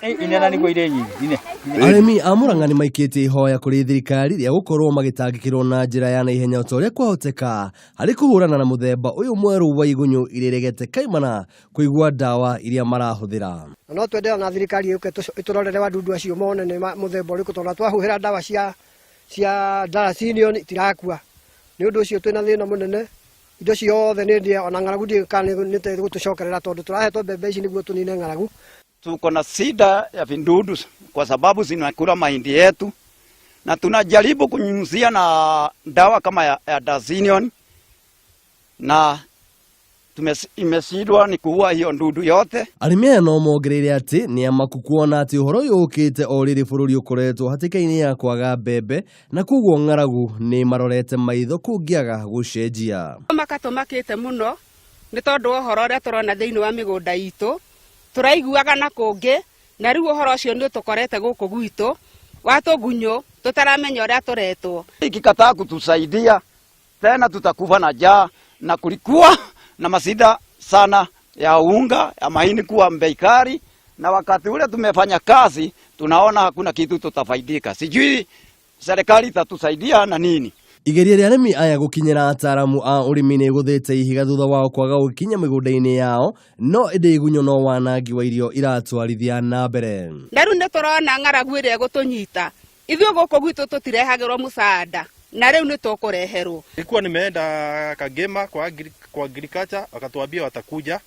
Inena nĩguo irĩ nyingĩ. Ine. Arĩmi a Murang'a nĩ maikĩtie ihoya kũrĩ thirikari rĩa gũkorwo magĩtangĩkĩrwo na njĩra ya naihenya o ta ũrĩa kwahoteka harĩ kũhũrana na mũthemba ũyũ mwerũ wa igunyũ iria iregete kaimana kũigua ndawa iria marahũthĩra. Na no twende ona thirikari yũke ĩtũrorere wadudu acio mone nĩ mũthemba ũrĩkũ, tondũ twahuhĩra ndawa cia Daracinio itirakua. Nĩ ũndũ ũcio twĩna thĩna mũnene, indo ciothe nĩ ndĩe, ona ng'aragu ndiũĩ kana nĩ gũtũcokerera, tondũ tũrahetwo mbembe ici nĩguo tũnine ng'aragu. Tuko na shida ya vindudu kwa sababu zinakula mahindi yetu, na tunajaribu kunyunyuzia na dawa kama ya Dazinion na imeshindwa ni kuua hiyo ndudu yote. Arĩmi aya no mongereire atĩ nĩ amaku kuona atĩ ũhoro ũyũ ũkĩte o rĩrĩ bũrũri ũkoretwo hatĩka-inĩ ya kwaga mbembe, na koguo ng'aragu nĩ marorete maitho kũngĩaga gũcenjia. Maka tũmakĩte mũno nĩ tondũ wa ũhoro ũrĩa tũrona thĩinĩ wa mĩgũnda itũ, tũraiguaga na kũngĩ, na rĩu ũhoro ũcio nĩ ũtũkorete gũkũ gwitũ wa tũgunyũ, tũtaramenya ũrĩa tũretwo. Ikikataa kutusaidia tena tutakufa na njaa, na kulikuwa na masida sana ya unga ya mahindi kuwa bei kali, na wakati ule tumefanya kazi tunaona hakuna kitu tutafaidika. Sijui serikali itatusaidia na nini. Igeria rĩa arĩmi aya gũkinyĩra ataaramu a ũrĩmi nĩ ĩgũthĩte ihiga thutha wao kwaga gũkinya mĩgũnda-inĩ yao, no ĩndĩ igunyũ no wanangi wa irio iratwarithia na mbere. Na rĩu nĩ tũrona ng'aragu ĩrĩa ĩgũtũnyita ithuĩ gũkũ gwitũ, tũtirehagĩrwo mũcaanda, na rĩu nĩ tũkũreherwo. Nilikuwa nimeenda Kagema kwa agriculture, wakatuambia watakuja,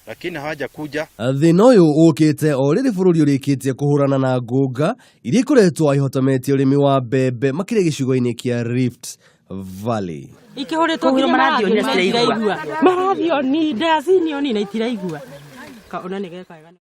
lakini hawajakuja. Thĩna ũyũ ũkĩte o rĩrĩ bũrũri ũrĩkĩtie kũhũrana na ngũnga iria ikoretwo ihotometie ũrĩmi wa mbembe makĩria gĩcigo-inĩ kĩa Rift Valley. Ikĩhũrĩtwo nginya Marathioni na marathioni citiraigua. Marathioni ndacinioni na itiraigua ona nĩ geka wega.